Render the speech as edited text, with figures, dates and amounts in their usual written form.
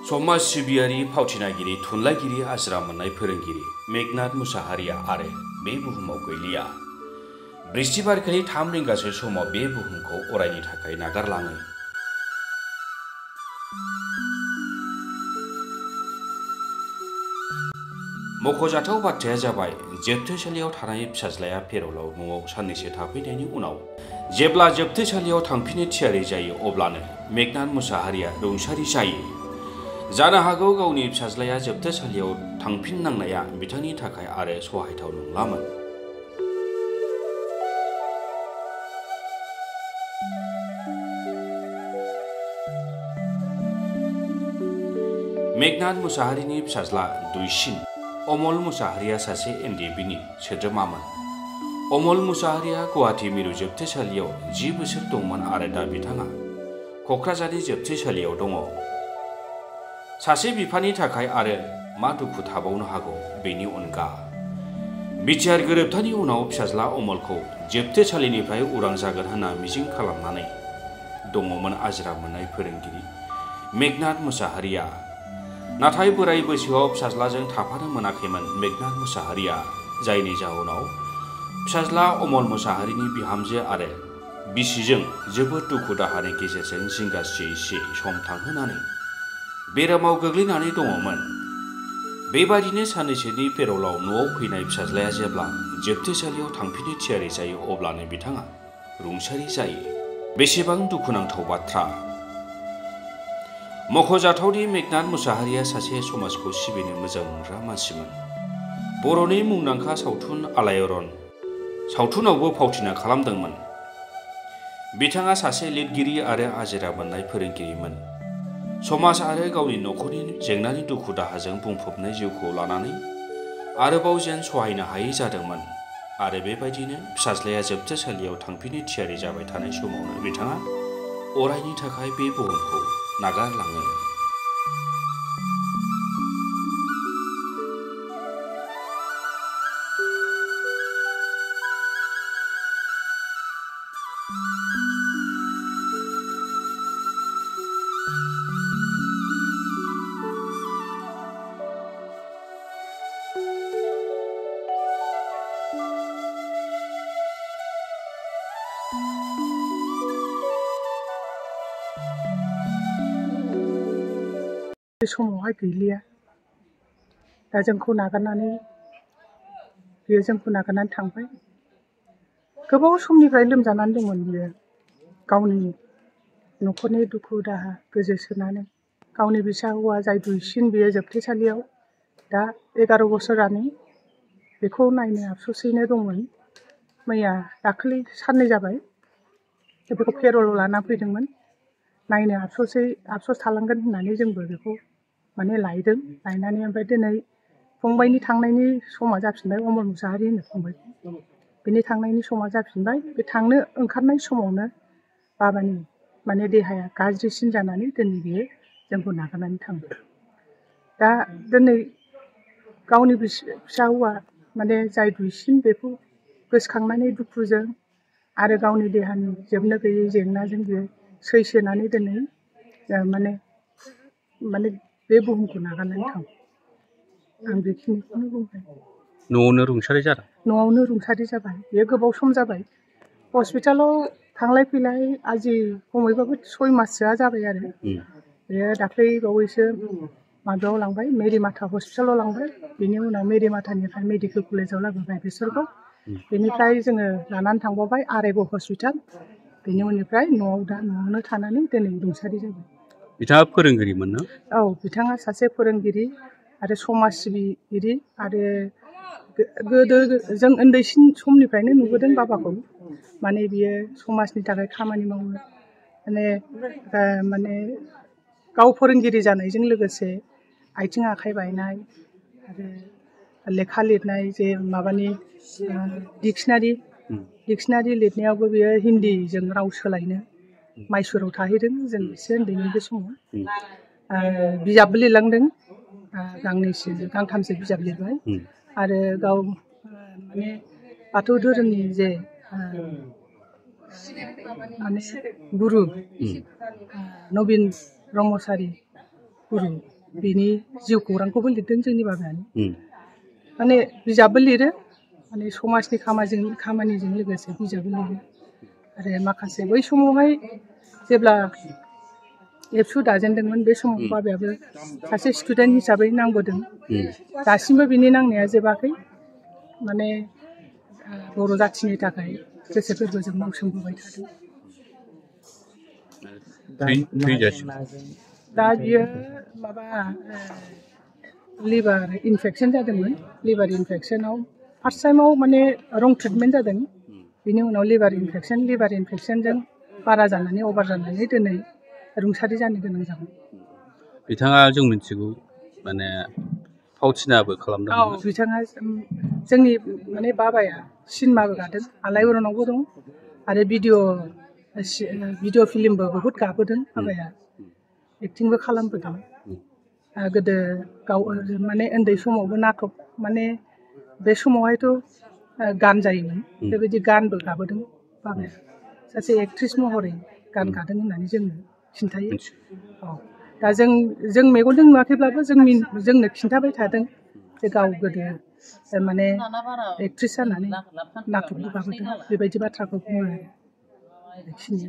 समाज सिबियारि फावथिनागिरि थुनलाइगिरि आजिरा मोननाय फोरोंगिरि मेघनाथ मुसाहारिया आरो बे बुहुमाव गैलिया। बृहस्पतिबारखालि 3 रिंगासो समाव बे बुहुमखौ अरायनि थाखाय नागारलाङो। मख'जाथाव बाथ्राया जाबाय जोबथेसालियाव थानाय फिसाज्लाया पेर'लाव न'आव साननैसो थाफैनायनि उनाव जेब्ला जोबथेसालियाव थांफिननो थियारि जायो अब्लानो मेघनाथ मुसाहारिया रुंसारि जायो। जानो हागौ गावनि फिसाज्लाया जोबथेसालियाव थांफिननांनाया बिथांनि थाखाय आरो सहायथाव नंलामोन। मेघनाथ मुसाहारिनि फिसाज्ला दुइसिन अमल मुसाहारिया सासे एनडिएफबि सोद्रोमामोन। अमल मुसाहारिया गुवाहाटी मिरु जोबथेसालियाव 10 बोसोर दंमोन आरो दा बिथाङा क'क्राझारनि जोबथेसालियाव दङ। सासे बिफानि थाखाय आरो मा दुखु थाबावनो हागौ बेनि अनगा। बिटिआर गोरोबथानि उनाव फिसाज्ला अमलखौ जोबथेसालिनिफ्राय उदां जागोन होनना मिजिं खालामनानै दङमोन आजिरा मोननाय फोरोंगिरि मेघनाथ मुसाहारिया। नाथाय बोराय बैसोआव फिसाज्लाजों थाफानो मोनाखैमोन मेघनाथ मुसाहारिया, जायनि जाहोनाव फिसाज्ला अमल मुसाहारिनि बिहामजो आरो बिसिजों जोबोद दुखु दाहानि गेजेरजों जिंगा सियै सम थांहोनानै बेरामाव गोग्लैनानै दङमोन। बेबादिनो साननैसोनि पेर'लाव न'आव फैनाय फिसाज्लाया जेब्ला जोबथेसालियाव थांफिननो थियारि जायो अब्लानो बिथाङा रुंसारि जायो। बेसेबां दुखुनांथाव बाथ्रा। मख'जाथावदि मेघनाथ मुसाहारिया सासे समाजखौ सिबिनो मोजां मोनग्रा मानसिमोन। बर'नि मुंदांखा सावथुन आलायारन सावथुनावबो फावथिना खालामदोंमोन। बिथाङा सासे लिरगिरि आरो आजिरा मोननाय फोरोंगिरिमोन। समाज आरो गावनि न'खरनि जेंनानि दुखु दाहाजों बुंफबनाय जिउखौ लानानै आरोबाव जेन सहायनो हायै जादोंमोन आरो बेबायदिनो फिसाज्लाया जोबथेसालियाव थांफिननो थियारि जाबाय थानाय समावनो बिथाङा अरायनि थाखाय बे बुहुमखौ नागारलाङो। बे समावहाय गैलिया। दा जोंखौ नागारनानै बियो जोंखौ नागारनानै थांबाय। गोबाव समनिफ्राय लोमजानानै दंमोन बियो। गावनि न'खरनि दुखु दाहा गोजोसोनानै गावनि बिसा हौवा जाय दुइसिन बियो जोबथेसालियाव दा 11 बोसोरानो बेखौ नायनो आफस'सैनो दंमोन। मैया दाखालि साननै जाबाय बेखौ पेर'लाव लाना फैदोंमोन। नायनो आफस'स थालांगोन होननानै जोंबो बेखौ लायदों। लायनानै ओमफ्राय दिनै फंबायनि थांनायनि समा जाफिनबाय। अमल मुसाहारि होनो फंबाय। बिनि थांनायनि समा जाफिनबाय। बे थांनो ओंखारनाय समावनो बाबानि देहाया गाज्रिसिन जानानै दिनै बियो जोंखौ नागारनानै थांबाय। दा दिनै गावनि फिसा हौवा जाय दुइसिन बेखौ गोसोखांनानै दुखुजों आरो गावनि देहानि जोबनो गैयै जेंनाजों बियो सैसोनानै दिनै बे बुहुमखौ नागारनानै थांबाय। आं बेखिनिखौनो बुंबाय। न'आवनो रुंसारि जादों। न'आवनो रुंसारि जाबाय। बेयो गोबाव सम जाबाय। हस्पिटालाव थांलाय फैलाय आजि खमैबाबो 6 माससोआ जाबाय आरो। बेयो दाख्लै बावैसो माबायाव लांबाय, मेरिमाथा हस्पिटालाव लांबाय। बेनि उनाव मेरिमाथानिफ्राय मेडिकेल कलेजाव लाबोबाय बिसोरखौ। बेनिफ्राय जोङो लानानै थांबावबाय आरेग' हस्पिटाल। बेनि उननिफ्राय न'आवनो थानानै दिनै रुंसारि जाबाय। बिथाङा फोरोंगिरिमोन ना? औ, बिथाङा सासे फोरोंगिरि आरो समाज सिबिगिरि आरो गोदो जों उन्दैसिन समनिफ्रायनो नुबोदों बाबाखौ। बियो समाजनि थाखाय खामानि मावो। गाव फोरोंगिरि जानायजों लोगोसे आथिं आखाइ बायनाय आरो लेखा लिरनाय जे डिक्सनारि लिरनायावबो बियो हिन्दीजों राव सोलायनो माइसुराव थाहैदों जों एसे उन्दैनि बे समाव। बिजाबबो लिरलांदों। गांथामसो बिजाब लिरबाय। आरो गाव बाथौ धोरोमनि जे गुरु नबिन ब्रह्मचारि गुरु बिनि जिउ खौरांखौबो लिरदों जोंनि बाबायानो माने बिजाबबो लिरो माने समाजनि खामानिजों लोगोसे बिजाबबो लिरो आरो माखासे बै समावहाय जेब्ला एबसु दाजेनदोंमोन बे समाव बाबायाबो सासे स्टुडेन्ट हिसाबै नांबोदों दासिमबो बिनि नांनाया जोबाखै माने बर' जाथिनि थाखाय गोसो गोरबोजों मावसोमबोबाय थादों दा बियो माबा लिभार इनफेक्शन जादोंमोन लिभार इनफेक्शनाव फार्स्ट टाइमाव माने रं ट्रिटमेन्ट जादों बिनि उनाव लिभार इनफेक्शनजों बारा जानानै अभार जानानै दिनै रुंसारि जानो गोनां जाबाय बिथाङा जों मिथिगौ माने फावथिनाबो खालामदों बिथाङा जोंनि माने बाबाया सिनेमाबो गादों आलायारनावबो दं आरो भिडिअ फिल्मबो बहुद गाबोदों बाबाया एक्टिंबो खालामबोदों गोदो गाव माने उन्दै समावबो नाटक माने बे समावहायथ' गान जायोमोन बेबायदि गानबो गाबोदों बाबाया सासे एक्ट्रिस महरै गान गादों होननानै जोंनो खिन्थायो दा जों मेगनजों नुवाखैब्लाबो जोंनो खिन्थाबाय थादों जे गाव गोदो माने एक्ट्रिस जानानै नाटकबो गाबोदों बेबायदि बाथ्राखौ बुङो आरो बेखिनि